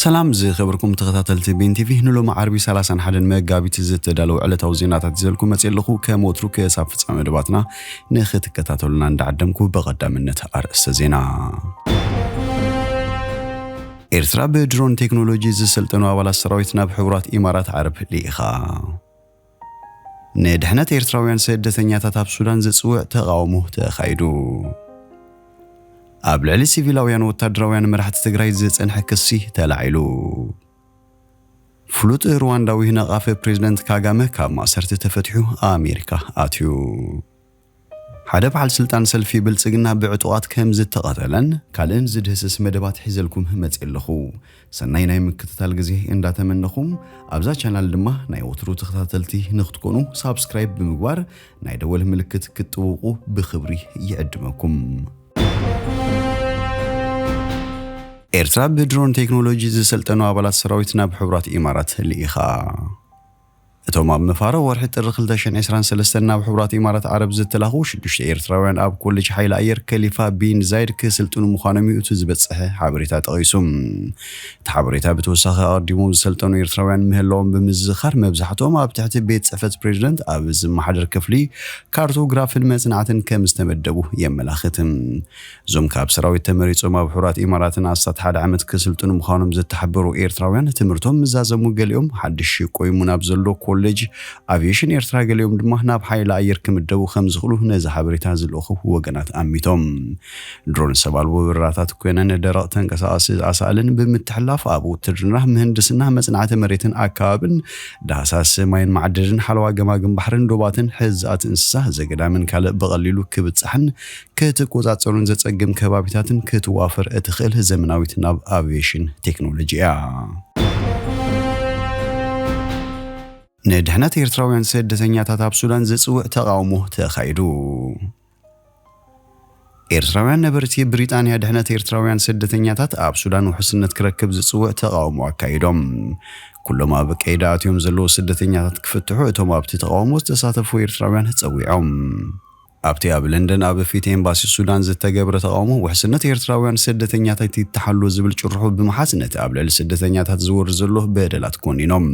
ሰላም ዝኸበርኩም ተኸታተልቲ ቢን ቲቪ፣ ንሎሚ ዓርቢ ሰላሳን ሓደን መጋቢት ዝተዳለዉ ዕለታዊ ዜናታት ይዘልኩም መፅእ ኣለኹ። ከም ወትሩ ክሳብ ፍጻመ መደባትና ንኽትከታተሉና እንዳዓደምኩ፣ ብቐዳምነት ኣርእስተ ዜና። ኤርትራ ብድሮን ቴክኖሎጂ ዝሰልጠኑ ኣባላት ሰራዊት ናብ ሕቡራት ኢማራት ዓረብ ልኢኻ። ንድሕነት ኤርትራውያን ስደተኛታት ኣብ ሱዳን ዝጽውዕ ተቓውሞ ተኻይዱ። ኣብ ልዕሊ ሲቪላውያን ወታደራውያን መራሕቲ ትግራይ ዝጸንሐ ክሲ ተላዒሉ። ፍሉጥ ሩዋንዳዊ ነቓፊ ፕሬዝደንት ካጋመ ካብ ማእሰርቲ ተፈቲሑ ኣሜሪካ ኣትዩ። ሓደ በዓል ስልጣን ሰልፊ ብልጽግና ብዕጡቓት ከም ዝተቐተለን ካልእን ዝድህስስ መደባት ሒዘልኩም መጽእ ኣለኹ። ሰናይ ናይ ምክትታል ግዜ እንዳተመነኹም፣ ኣብዛ ቻናል ድማ ናይ ወትሩ ተኸታተልቲ ንክትኮኑ ሳብስክራይብ ብምግባር ናይ ደወል ምልክት ክትጥውቑ ብኽብሪ ይዕድመኩም። ኤርትራ ብድሮን ቴክኖሎጂ ዝሰልጠኑ ኣባላት ሰራዊት ናብ ሕቡራት ኢማራት ልኢኻ። እቶም ኣብ መፋረ ወርሒ ጥሪ ክልተ ሽሕን ዕስራን ሰለስተን ናብ ሕቡራት ኢማራት ዓረብ ዝተላኹ ሽዱሽተ ኤርትራውያን ኣብ ኮሌጅ ሓይሊ ኣየር ከሊፋ ቢን ዛይድ ክስልጥኑ ምዃኖም እዩ እቲ ዝበጽሐ ሓበሬታ ጠቒሱ። እቲ ሓበሬታ ብተወሳኺ ኣቐዲሞም ዝሰልጠኑ ኤርትራውያን ምህላዎም ብምዝኻር፣ መብዛሕትኦም ኣብ ትሕቲ ቤት ጽሕፈት ፕሬዝደንት ኣብ ዝመሓደር ክፍሊ ካርቶግራፍን መጽናዕትን ከም ዝተመደቡ የመላኽት። እዞም ካብ ሰራዊት ተመሪጾም ኣብ ሕቡራት ኢማራትን ኣስታት ሓደ ዓመት ክስልጥኑ ምዃኖም ዝተሓበሩ ኤርትራውያን፣ ትምህርቶም ምዛዘሙ ገሊኦም ሓድሽ ቆይሙ ናብ ዘሎ ኮሌጅ ኣቪዬሽን ኤርትራ፣ ገሊኦም ድማ ናብ ሓይሊ ኣየር ክምደቡ ከም ዝኽእሉ ነዚ ሓበሬታ ዝልእኹ ወገናት ኣሚቶም። ድሮን ሰብ ኣልቦ በረራታት ኮይነን ደረቕ ተንቀሳቓሲ ኣሳእልን ብምትሕልላፍ ኣብ ውትድርና፣ ምህንድስና፣ መጽናዕቲ መሬትን ኣከባብን፣ ዳህሳስ ማይን ማዕድንን፣ ሓለዋ ገማግም ባሕርን ዶባትን፣ ሕዛእቲ እንስሳ ዘገዳምን ካልእ ብቐሊሉ ክብጻሕን ክትቆጻጸሩን ዘጸግም ከባቢታትን ክትዋፈር እትኽእል ዘመናዊት ናብ ኣቪዬሽን ቴክኖሎጂ እያ። ንድሕነት ኤርትራውያን ስደተኛታት ኣብ ሱዳን ዝጽውዕ ተቓውሞ ተኻይዱ። ኤርትራውያን ነበርቲ ብሪጣንያ ድሕነት ኤርትራውያን ስደተኛታት ኣብ ሱዳን ውሕስነት ክረክብ ዝጽውዕ ተቓውሞ ኣካይዶም። ኩሎም ኣብ ቀይዲ ኣትዮም ዘለዉ ስደተኛታት ክፍትሑ እቶም ኣብቲ ተቓውሞ ዝተሳተፉ ኤርትራውያን ጸዊዖም። ኣብቲ ኣብ ለንደን ኣብ ፊት ኤምባሲ ሱዳን ዝተገብረ ተቓውሞ፣ ውሕስነት ኤርትራውያን ስደተኛታት ይተሓሎ ዝብል ጭርሖ ብምሓዝ፣ ነቲ ኣብ ልዕሊ ስደተኛታት ዝወርድ ዘሎ በደላት ኮኒኖም።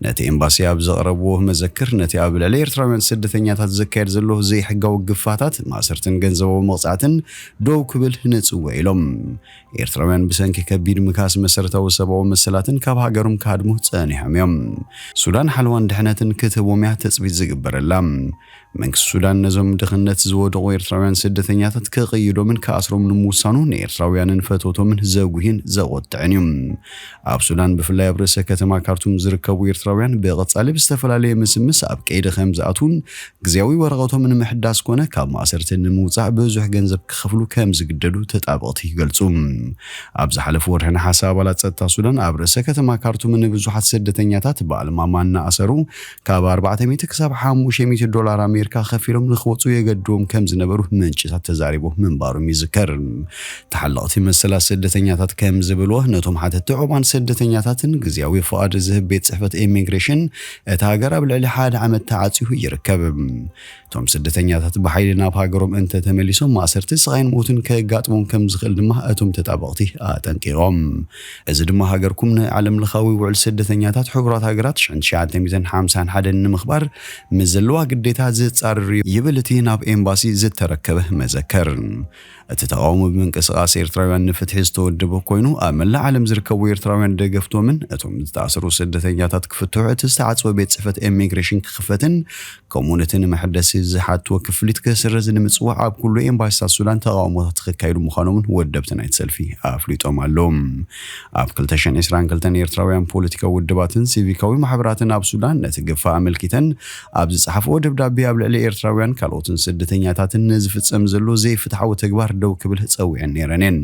ነቲ ኤምባሲ ኣብ ዘቕረብዎ መዘክር፣ ነቲ ኣብ ልዕሊ ኤርትራውያን ስደተኛታት ዝካየድ ዘሎ ዘይሕጋዊ ግፋታት፣ ማእሰርትን ገንዘባዊ መቕጻዕትን ደው ክብል ንጽውዕ ኢሎም። ኤርትራውያን ብሰንኪ ከቢድ ምካስ መሰረታዊ ሰብኣዊ መሰላትን ካብ ሃገሮም ክሃድሙ ጸኒሖም እዮም። ሱዳን ሓለዋን ድሕነትን ክትህቦም እያ ትጽቢት ዝግበረላ። መንግስቲ ሱዳን ነዞም ድኽነት ዝወደቑ ኤርትራውያን ስደተኛታት ክቕይዶምን ክኣስሮምን ምውሳኑ ንኤርትራውያንን ፈተውቶምን ዘጉህን ዘቖጥዕን እዩ። ኣብ ሱዳን ብፍላይ ኣብ ርእሰ ከተማ ካርቱም ዝርከቡ ኤርትራውያን ብቐጻሊ ብዝተፈላለየ ምስምስ ኣብ ቀይዲ ከም ዝኣትዉን ግዝያዊ ወረቐቶም ንምሕዳስ ኮነ ካብ ማእሰርቲ ንምውጻእ ብዙሕ ገንዘብ ክኸፍሉ ከም ዝግደዱ ተጣበቕቲ ይገልጹ። ኣብ ዝሓለፈ ወርሒ ነሓሰ ኣባላት ጸጥታ ሱዳን ኣብ ርእሰ ከተማ ካርቱም ንብዙሓት ስደተኛታት ብኣልማማ እናኣሰሩ ካብ ኣርባዕተ ሚእቲ ክሳብ ሓሙሽተ ሚእቲ ዶላር ኣሜሪካ ከፊሎም ንክወጹ የገድዎም ከም ዝነበሩ ምንጭታት ተዛሪቦም ምንባሮም ይዝከር። ተሓለቕቲ መሰላት ስደተኛታት ከም ዝብልዎ፣ ነቶም ሓተትቲ ዕቑባን ስደተኛታትን ግዝያዊ ፍቓድ ዝህብ ቤት ጽሕፈት ኢሚግሬሽን እታ ሃገር ኣብ ልዕሊ ሓደ ዓመት ተዓጽዩ ይርከብ። እቶም ስደተኛታት ብሓይሊ ናብ ሃገሮም እንተተመሊሶም ማእሰርቲ፣ ስቓይን ሞትን ከጋጥሞም ከም ዝኽእል ድማ እቶም ተጣበቕቲ ኣጠንቂቖም። እዚ ድማ ሃገርኩም ንዓለም ለኻዊ ውዕል ስደተኛታት ሕቡራት ሃገራት ሽሕን ትሽዓተ ሚእትን ሓምሳን ሓደን ንምኽባር ምስ ዘለዋ ግዴታ ዝጻረር እዩ ይብል እቲ ናብ ኤምባሲ ዝተረከበ መዘክር። እቲ ተቓውሞ ብምንቅስቓስ ኤርትራውያን ንፍትሒ ዝተወደበ ኮይኑ፣ ኣብ መላእ ዓለም ዝርከቡ ኤርትራውያን ደገፍቶምን እቶም ዝተኣስሩ ስደተኛታት ክፍትሑ እቲ ዝተዓጽወ ቤት ጽሕፈት ኢሚግሬሽን ክኽፈትን ከምኡ ነቲ ንመሐደሲ ዝሓትዎ ክፍሊት ክስረዝ ንምጽዋዕ ኣብ ኩሉ ኤምባሲታት ሱዳን ተቓውሞታት ክካየዱ ምዃኖምን ወደብቲ ናይቲ ሰልፊ ኣፍሊጦም ኣለዉ። ኣብ ክልተ ሽሕን ዕስራን ክልተን ኤርትራውያን ፖለቲካዊ ውድባትን ሲቪካዊ ማሕበራትን ኣብ ሱዳን ነቲ ግፋ ኣመልኪተን ኣብ ዝጸሓፍዎ ደብዳቤ፣ ኣብ ልዕሊ ኤርትራውያን ካልኦትን ስደተኛታትን ንዝፍጸም ዘሎ ዘይፍትሓዊ ተግባር ደው ክብል ጸዊዐን ነይረን እየን።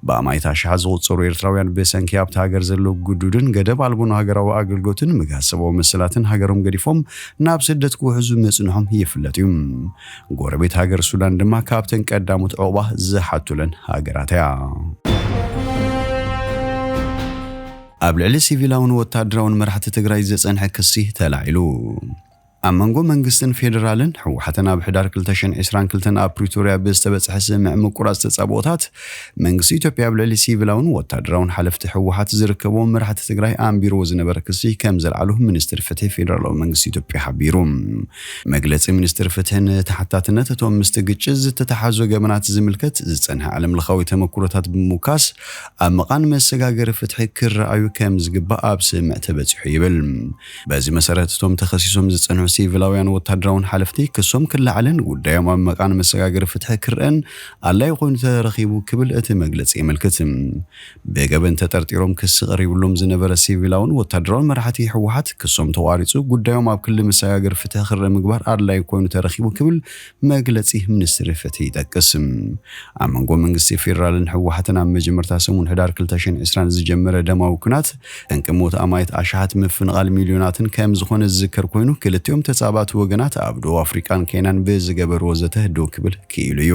ብኣማኢት ኣሽሓት ዝቑጸሩ ኤርትራውያን ብሰንኪ ኣብቲ ሃገር ዘሎ ግዱድን ገደብ ኣልቦን ሃገራዊ ኣገልግሎትን ምግሃስ ሰብኣዊ መሰላትን ሃገሮም ገዲፎም ናብ ስደት ክውሕዙ ምጽንሖም ይፍለጥ እዩ። ጎረቤት ሃገር ሱዳን ድማ ካብተን ቀዳሞት ዕቑባ ዝሓቱለን ሃገራት እያ። ኣብ ልዕሊ ሲቪላውን ወታደራውን መራሕቲ ትግራይ ዝጸንሐ ክሲ ተላዒሉ። ኣብ መንጎ መንግስትን ፌደራልን ህወሓትን ኣብ ሕዳር ክልተ ሽሕን ዕስራን ክልተን ኣብ ፕሪቶርያ ብዝተበጽሐ ስምምዕ ምቁራጽ ተጻብኦታት፣ መንግስቲ ኢትዮጵያ ኣብ ልዕሊ ሲቪላውን ወታደራውን ሓለፍቲ ህወሓት ዝርከብዎም መራሕቲ ትግራይ ኣንቢርዎ ዝነበረ ክሲ ከም ዘልዓሉ ሚኒስትሪ ፍትሒ ፌደራላዊ መንግስቲ ኢትዮጵያ ሓቢሩ። መግለጺ ሚኒስትሪ ፍትሕን ተሓታትነት እቶም ምስቲ ግጭት ዝተተሓዙ ገበናት ዝምልከት ዝጸንሐ ዓለምለኻዊ ተመክሮታት ብምውካስ፣ ኣብ መቓን መሰጋገሪ ፍትሒ ክረኣዩ ከም ዝግባእ ኣብ ስምምዕ ተበጺሑ ይብል። በዚ መሰረት፣ እቶም ተኸሲሶም ዝጸንሑ ሲቪላውያን ወታደራውን ሓለፍቲ ክሶም ክለዓልን ጉዳዮም ኣብ መቓን መሰጋገሪ ፍትሒ ክረኣን ኣድላዪ ኮይኑ ተረኺቡ ክብል እቲ መግለጺ የመልክት። ብገበን ተጠርጢሮም ክሲ ቀሪብሎም ዝነበረ ሲቪላውን ወታደራውን መራሕቲ ህወሓት ክሶም ተቋሪጹ ጉዳዮም ኣብ ክሊ መሰጋገሪ ፍትሒ ክረአ ምግባር ኣድላዪ ኮይኑ ተረኺቡ ክብል መግለጺ ሚኒስትሪ ፍትሒ ይጠቅስ። ኣብ መንጎ መንግስቲ ፌደራልን ህወሓትን ኣብ መጀመርታ ሰሙን ሕዳር ክልተ ሽሕን ዕስራን ዝጀመረ ደማዊ ኩናት፣ ጠንቂ ሞት ኣማኢት ኣሽሓት ምፍንቓል ሚልዮናትን ከም ዝኾነ ዝዝከር ኮይኑ፣ ክልቲኦም ተጻባእቲ ወገናት ኣብ ደቡብ ኣፍሪቃን ኬንያን ብዝገበርዎ ዘተ ደው ክብል ክኢሉ እዩ።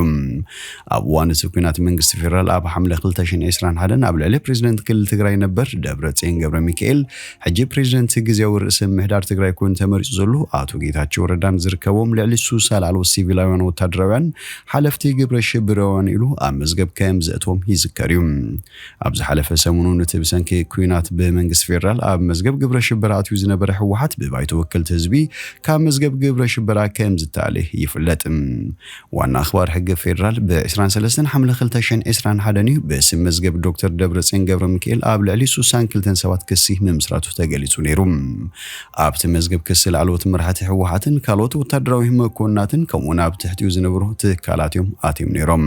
ኣብ እዋን እቲ ኩናት መንግስቲ ፌደራል ኣብ ሓምለ ክልተ ሽሕን ዕስራን ሓደን ኣብ ልዕሊ ፕሬዚደንት ክልል ትግራይ ነበር ደብረጽዮን ገብረ ሚካኤል፣ ሕጂ ፕሬዚደንት ግዝያዊ ርእሰ ምምሕዳር ትግራይ ኮይኑ ተመሪጹ ዘሎ ኣቶ ጌታቸው ረዳን ዝርከቦም ልዕሊ ሱሳ ላዕለዎት ሲቪላውያን ወታደራውያን ሓለፍቲ ግብረ ሽብራውያን ኢሉ ኣብ መዝገብ ከም ዘእትዎም ይዝከር እዩ። ኣብ ዝሓለፈ ሰሙኑን እቲ ብሰንኪ ኩናት ብመንግስቲ ፌደራል ኣብ መዝገብ ግብረ ሽበራ ኣትዩ ዝነበረ ህወሓት ብባይቶ ወከልቲ ህዝቢ ካብ መዝገብ ግብረ ሽበራ ከም ዝተኣለ ይፍለጥ። ዋና ኣኽባር ሕጊ ፌደራል ብ ዕስራን ሰለስተን ሓምለ ክልተ ሽሕን ዕስራን ሓደን እዩ ብስም መዝገብ ዶክተር ደብረጽዮን ገብረ ሚካኤል ኣብ ልዕሊ ሱሳን ክልተን ሰባት ክሲ ምምስራቱ ተገሊጹ ነይሩ። ኣብቲ መዝገብ ክሲ ላዕለዎት መራሕቲ ህወሓትን ካልኦት ወታደራዊ መኮንናትን ከምኡውን ኣብ ትሕቲኡ ዝነበሩ ትካላት እዮም ኣትዮም ነይሮም።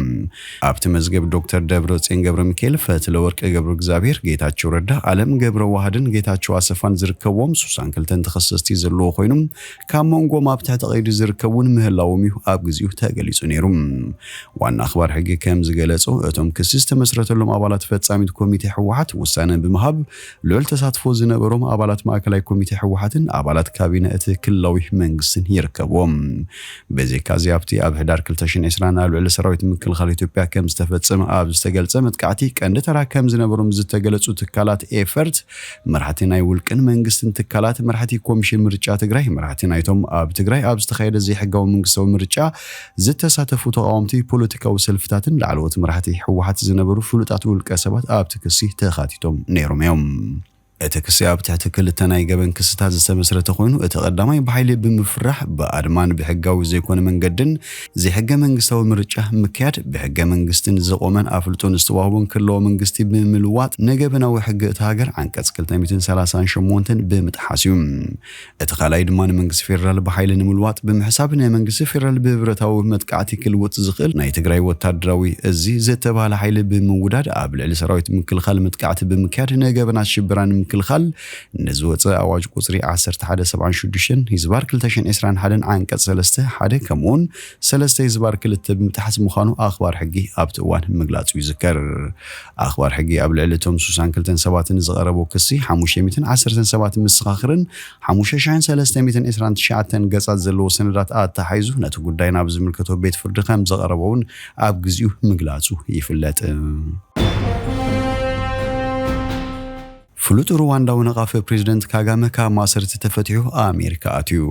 ኣብቲ መዝገብ ዶክተር ደብረጽዮን ገብረ ሚካኤል፣ ፈትለወርቅ ገብረ እግዚኣብሔር፣ ጌታቸው ረዳ፣ ኣለም ገብረ ዋህድን ጌታቸው ኣሰፋን ዝርከብዎም ሱሳን ክልተን ተኸሰስቲ ዘለዎ ኮይኖም ካብ መንጎም ኣብ ትሕቲ ቀይዲ ዝርከቡን ምህላዎም እዩ ኣብ ግዜኡ ተገሊጹ ነይሩ። ዋና ኣኽባር ሕጊ ከም ዝገለጾ፣ እቶም ክሲ ዝተመስረተሎም ኣባላት ፈጻሚት ኮሚቴ ህወሓት ውሳነ ብምሃብ ልዑል ተሳትፎ ዝነበሮም ኣባላት ማእከላይ ኮሚቴ ህወሓትን ኣባላት ካቢነ እቲ ክልላዊ መንግስትን ይርከብዎም። ብዘይካዚ ኣብቲ ኣብ ሕዳር ክልተ ሽሕን ዕስራን ኣብ ልዕሊ ሰራዊት ምክልኻል ኢትዮጵያ ከም ዝተፈጸመ ኣብ ዝተገልጸ መጥቃዕቲ ቀንዲ ተራ ከም ዝነበሮም ዝተገለጹ ትካላት ኤፈርት፣ መራሕቲ ናይ ውልቅን መንግስትን ትካላት፣ መራሕቲ ኮሚሽን ምርጫ ትግራይ፣ መራሕቲ ናይቶም ኣብ ትግራይ ኣብ ዝተኻየደ ዘይሕጋዊ መንግስታዊ ምርጫ ዝተሳተፉ ተቓወምቲ ፖለቲካዊ ሰልፍታትን ላዕለዎት መራሕቲ ህወሓት ዝነበሩ ፍሉጣት ውልቀ ሰባት ኣብቲ ክሲ ተኻቲቶም ነይሮም እዮም። እቲ ክሲ ኣብ ትሕቲ ክልተ ናይ ገበን ክስታት ዝተመስረተ ኮይኑ፣ እቲ ቀዳማይ ብሓይሊ ብምፍራሕ፣ ብኣድማን ብሕጋዊ ዘይኮነ መንገድን ዘይሕገ መንግስታዊ ምርጫ ምክያድ፣ ብሕገ መንግስትን ዝቖመን ኣፍልጦን ዝተዋህቦን ክልላዊ መንግስቲ ብምልዋጥ፣ ንገበናዊ ሕጊ እታ ሃገር ዓንቀጽ ክልተ ሚእትን ሰላሳን ሸሞንተን ብምጥሓስ እዩ። እቲ ካልኣይ ድማ ንመንግስቲ ፌደራል ብሓይሊ ንምልዋጥ ብምሕሳብ፣ ናይ መንግስቲ ፌደራል ብብረታዊ መጥቃዕቲ ክልውጥ ዝኽእል ናይ ትግራይ ወታደራዊ እዚ ዝተባህለ ሓይሊ ብምውዳድ፣ ኣብ ልዕሊ ሰራዊት ምክልኻል መጥቃዕቲ ብምክያድ፣ ንገበናት ሽበራ ንምክልኻል ንዝወፀ ኣዋጅ ቁፅሪ ዓሰርተ ሓደ ሰብዓን ሽዱሽተን ህዝባር ክልተ ሽሕን ዕስራን ሓደን ዓንቀፅ ሰለስተ ሓደ ከምኡውን ሰለስተ ህዝባር ክልተ ብምጥሓስ ምዃኑ ኣኽባር ሕጊ ኣብቲ እዋን ምግላጹ ይዝከር። ኣኽባር ሕጊ ኣብ ልዕሊ እቶም ሱሳን ክልተን ሰባትን ዝቐረቦ ክሲ ሓሙሽተ ሚእትን ዓሰርተን ሰባት ምስኻኽርን ሓሙሽተ ሽሕን ሰለስተ ሚእትን ዕስራን ትሽዓተን ገጻት ዘለዎ ሰነዳት ኣተሓሒዙ ነቲ ጉዳይ ናብ ዝምልከቶ ቤት ፍርዲ ከም ዘቐረቦ እውን ኣብ ግዜኡ ምግላጹ ይፍለጥ። ፍሉጥ ሩዋንዳዊ ነቓፊ ፕሬዚደንት ካጋመ ካብ ማእሰርቲ ተፈቲሑ ኣሜሪካ ኣትዩ።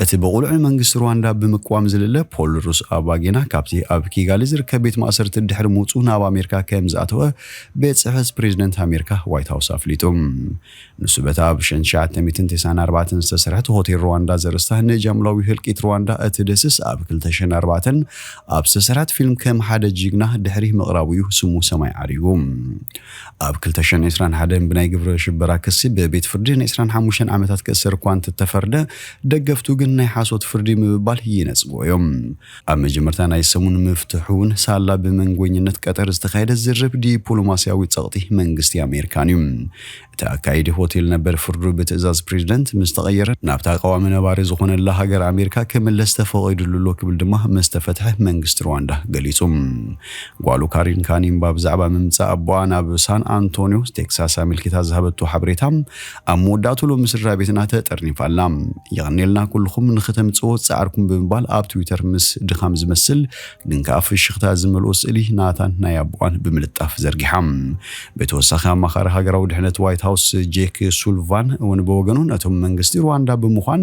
እቲ ብቑልዑ መንግስቲ ሩዋንዳ ብምቅዋም ዝልለ ፖል ሩስ ኣባጌና ካብቲ ኣብ ኪጋሊ ዝርከብ ቤት ማእሰርቲ ድሕሪ ምውጽኡ ናብ ኣሜሪካ ከም ዝኣተወ ቤት ጽሕፈት ፕሬዚደንት ኣሜሪካ ዋይት ሃውስ ኣፍሊጡ። ንሱ በታ ኣብ ሸን ትሽዓተ ሚእትን ተስዓን ኣርባዕተን ዝተሰርሐት ሆቴል ሩዋንዳ ዘርእስታ ንጃምላዊ ህልቂት ሩዋንዳ እትድህስስ ኣብ ክልተ ሽሕን ኣርባዕተን ኣብ ዝተሰርሐት ፊልም ከም ሓደ ጅግና ድሕሪ ምቕራቡ እዩ ስሙ ሰማይ ዓሪጉ። ኣብ ክልተ ሽሕን ዕስራን ሓደን ብናይ ግብረ ሽበራ ክሲ ብቤት ፍርዲ ንዕስራን ሓሙሽተን ዓመታት ክእሰር እኳ እንተተፈርደ፣ ደገፍቱ ግን ናይ ሓሶት ፍርዲ ምብባል ይነጽግዎ እዮም። ኣብ መጀመርታ ናይ ሰሙን ምፍትሑ እውን ሳላ ብመንጎኝነት ቀጠር ዝተኻየደ ዝርብ ዲፕሎማስያዊ ጸቕጢ መንግስቲ ኣሜሪካን እዩ። እቲ ኣካይዲ ሆቴል ነበር ፍርዱ ብትእዛዝ ፕሬዚደንት ምስ ተቐየረ፣ ናብታ ቀዋሚ ነባሪ ዝኾነላ ሃገር ኣሜሪካ ክምለስ ተፈቒዱሉ ኣሎ ክብል ድማ ምስ ተፈትሐ መንግስቲ ሩዋንዳ ገሊጹ። ጓሉ ካሪን ካኒምባ ብዛዕባ ምምጻእ ኣቦኣ ናብ ሳን ኣንቶኒዮ ቴክሳስ ኣመልኪታ ዝሃበቶ ሓበሬታ፣ ኣብ መወዳእቱ ሎሚ ስድራ ቤትና ተጠርኒፋ ኣላ። የቐኔልና ኩልኹም ንኽተምጽኦ ጻዕርኩም ብምባል ኣብ ትዊተር ምስ ድኻም ዝመስል ግን ከኣ ፍሽኽታ ዝመልኦ ስእሊ ናታን ናይ ኣቦኣን ብምልጣፍ ዘርጊሓ። ብተወሳኺ ኣማኻሪ ሃገራዊ ድሕነት ዋይት ሃውስ ጄክ ሱልቫን እውን ብወገኑ፣ ነቶም መንግስቲ ሩዋንዳ ብምዃን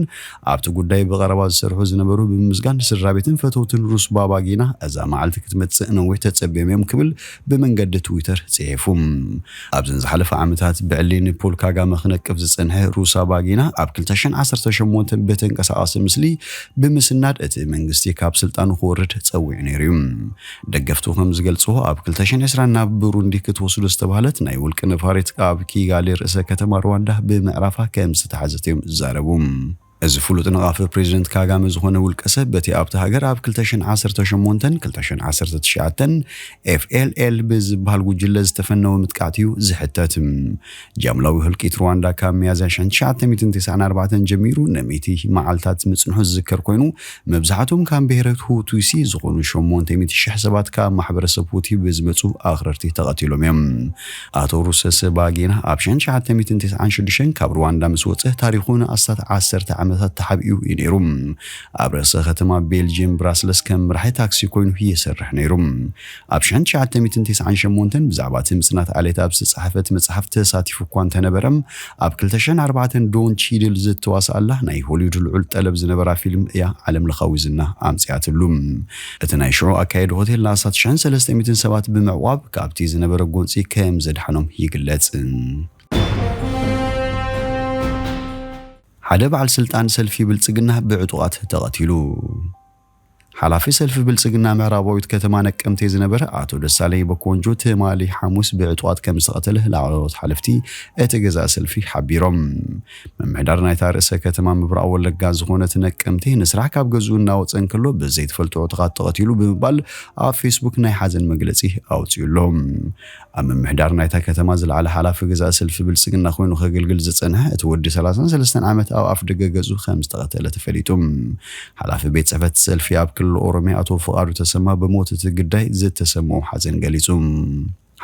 ኣብቲ ጉዳይ ብቐረባ ዝሰርሑ ዝነበሩ ብምምስጋን፣ ስድራ ቤትን ፈተውትን ሩስባባጊና እዛ መዓልቲ ክትመጽእ ነዊሕ ተጸብዮም እዮም ክብል ብመንገዲ ትዊተር ጽሒፉ። ኣብዘን ዝሓለፈ ዓመታት ብዕሊን ፖል ካጋመ ክነቅፍ ዝጸንሐ ሩሳባጊና፣ ኣብ ክልተ ሽሕን ዓሰርተ ሸሞንተን ብተንቀሳቓሲ ምስሊ ብምስናድ እቲ መንግስቲ ካብ ስልጣኑ ክወርድ ጸዊዑ ነይሩ እዩ። ደገፍቱ ከም ዝገልጽዎ፣ ኣብ ክልተ ሽሕን ዕስራን ናብ ብሩንዲ ክትወስዶ ዝተባህለት ናይ ውልቂ ነፋሪት ኣብ ኪጋሊ ርእሰ ከተማ ሩዋንዳ ብምዕራፋ ከም ዝተታሕዘት እዮም ዝዛረቡ። እዚ ፍሉጥ ነቓፊ ፕሬዚደንት ካጋመ ዝኾነ ውልቀ ሰብ፣ በቲ ኣብቲ ሃገር ኣብ ክልተ ሽሕን ዓሰርተ ሸሞንተን ክልተ ሽሕን ዓሰርተ ትሽዓተን ኤፍ ኤል ኤል ብዝበሃል ጉጅለ ዝተፈነወ ምጥቃዕቲ እዩ ዝሕተት። ጃምላዊ ህልቂት ሩዋንዳ ካብ ሚያዝያ ሽሕን ትሽዓተ ሚእትን ተስዓን ኣርባዕተን ጀሚሩ ንሚእቲ መዓልታት ምጽንሑ ዝዝከር ኮይኑ፣ መብዛሕትኦም ካብ ብሄረ ሁቱሲ ዝኾኑ ሸሞንተ ሚእቲ ሽሕ ሰባት ካብ ማሕበረሰብ ሁቲ ብዝመጹ ኣኽረርቲ ተቐቲሎም እዮም። ኣቶ ሩሰስ ባጌና ኣብ ሽሕን ትሽዓተ ሚእትን ተስዓን ሽዱሽተን ካብ ሩዋንዳ ምስ ወጸ፣ ታሪኹ ንኣስታት ዓሰርተ ዓመታት ተሓቢኡ እዩ ነይሩ። ኣብ ርእሰ ከተማ ቤልጅየም ብራስለስ ከም መራሒ ታክሲ ኮይኑ ይሰርሕ ነይሩ። ኣብ ሽሕን ትሽዓተ ሚእትን ተስዓን ሸሞንተን ብዛዕባ እቲ ምጽናት ዓሌት ኣብ ዝተጻሕፈት መጽሓፍ ተሳቲፉ እኳ እንተነበረ፣ ኣብ ክልተ ሽሕን ኣርባዕተን ዶን ቺድል ዝተዋስኣላ ናይ ሆሊውድ ልዑል ጠለብ ዝነበራ ፊልም እያ ዓለምለኻዊ ዝና ኣምጺኣትሉ። እቲ ናይ ሽዑ ኣካየዲ ሆቴል ንኣስታት ሽሕን ሰለስተ ሚእትን ሰባት ብምዕቋብ ካብቲ ዝነበረ ጎንጺ ከም ዘድሓኖም ይግለጽ። ሓደ በዓል ስልጣን ሰልፊ ብልጽግና ብዕጡቓት ተቐቲሉ። ሓላፊ ሰልፊ ብልጽግና ምዕራባዊት ከተማ ነቀምቴ ዝነበረ ኣቶ ደሳለኝ በኮንጆ ትማሊ ሓሙስ ብዕጡቓት ከም ዝተቐተለ ላዕለዎት ሓለፍቲ እቲ ገዛእ ሰልፊ ሓቢሮም። ምምሕዳር ናይታ ርእሰ ከተማ ምብራቕ ወለጋ ዝኾነት ነቀምቴ፣ ንስራሕ ካብ ገዝኡ እናወፀ እንከሎ ብዘይተፈልጡ ዕጡቓት ተቐቲሉ ብምባል ኣብ ፌስቡክ ናይ ሓዘን መግለጺ ኣውፂኡ ኣሎ። ኣብ ምምሕዳር ናይታ ከተማ ዝለዓለ ሓላፊ ገዛእ ሰልፊ ብልጽግና ኮይኑ ከገልግል ዝጸንሐ እቲ ወዲ ሰላሳን ሰለስተን ዓመት ኣብ ኣፍ ደገ ገዝኡ ከም ዝተቐተለ ተፈሊጡ። ሓላፊ ቤት ጽሕፈት ሰልፊ ኣብ ክልል ኦሮሚያ ኣቶ ፍቓዱ ተሰማ ብሞት እቲ ግዳይ ዝተሰምኦ ሓዘን ገሊጹ።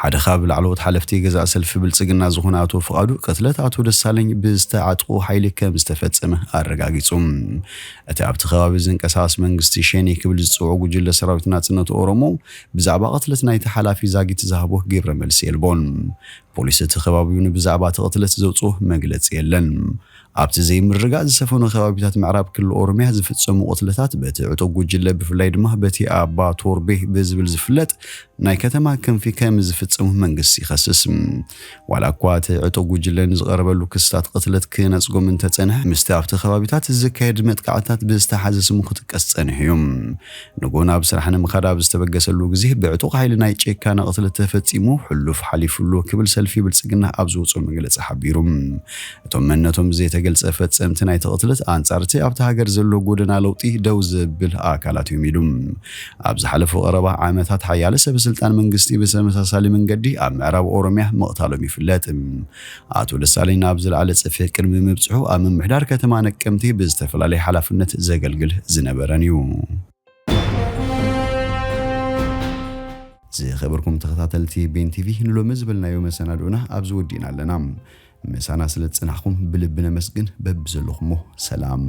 ሓደ ካብ ላዕለዎት ሓለፍቲ ገዛእ ሰልፊ ብልጽግና ዝኾነ ኣቶ ፍቓዱ፣ ቅትለት ኣቶ ደሳለኝ ብዝተዓጥቑ ሓይሊ ከም ዝተፈጸመ ኣረጋጊጹ። እቲ ኣብቲ ከባቢ ዝንቀሳቐስ መንግስቲ ሸኔ ክብል ዝጽውዖ ጉጅለ ሰራዊት ናጽነት ኦሮሞ ብዛዕባ ቅትለት ናይቲ ሓላፊ ዛጊት ዝሃቦ ግብረ መልሲ የልቦን። ፖሊስ እቲ ከባቢ እውን ብዛዕባ እቲ ቅትለት ዘውጽኦ መግለጺ የለን። ኣብቲ ዘይምርግጋእ ዝሰፈኖ ከባቢታት ምዕራብ ክልል ኦሮሚያ ዝፍጸሙ ቅትለታት በቲ ዕጡቕ ጉጅለ፣ ብፍላይ ድማ በቲ ኣባ ቶርቤ ብዝብል ዝፍለጥ ናይ ከተማ ክንፊ ከም ዝፍጸሙ መንግስቲ ይኸስስ። ዋላ እኳ እቲ ዕጡቕ ጉጅለ ንዝቐረበሉ ክስታት ቅትለት ክነጽጎም እንተጸንሐ፣ ምስቲ ኣብቲ ከባቢታት ዝካየድ መጥቃዕትታት ብዝተሓዘ ስሙ ክጥቀስ ጸኒሑ እዩ። ንጎን ኣብ ስራሕ ንምኻድ ኣብ ዝተበገሰሉ ግዜ ብዕጡቕ ሓይሊ ናይ ጭካነ ቅትለት ተፈጺሙ፣ ሕሉፍ ሓሊፉ ኣሎ ክብል ሰልፊ ብልጽግና ኣብ ዝወጾ መግለጺ ሓቢሩ። እቶም መንነቶም ዘይተገልጸ ፈጸምቲ ናይቲ ቅትለት ኣንጻር እቲ ኣብቲ ሃገር ዘሎ ጎደና ለውጢ ደው ዘብል ኣካላት እዮም ኢሉ። ኣብ ዝሓለፉ ቀረባ ዓመታት ሓያለ ሰበ ስልጣን መንግስቲ ብተመሳሳሊ መንገዲ ኣብ ምዕራብ ኦሮሚያ ምቕታሎም ይፍለጥ። ኣቶ ደሳለኝ ናብ ዝለዓለ ጽፍሒ ቅድሚ ምብጽሑ ኣብ ምምሕዳር ከተማ ነቀምቴ ብዝተፈላለየ ሓላፍነት ዘገልግል ዝነበረን እዩ። ዝኸበርኩም ተኸታተልቲ ቤን ቲቪ፣ ንሎሚ ዝበልናዮ መሰናድኦና ኣብዚ ወዲእና ኣለና። ምሳና ስለ ዝጸናሕኩም ብልቢ ነመስግን። በብዘለኹሞ ሰላም።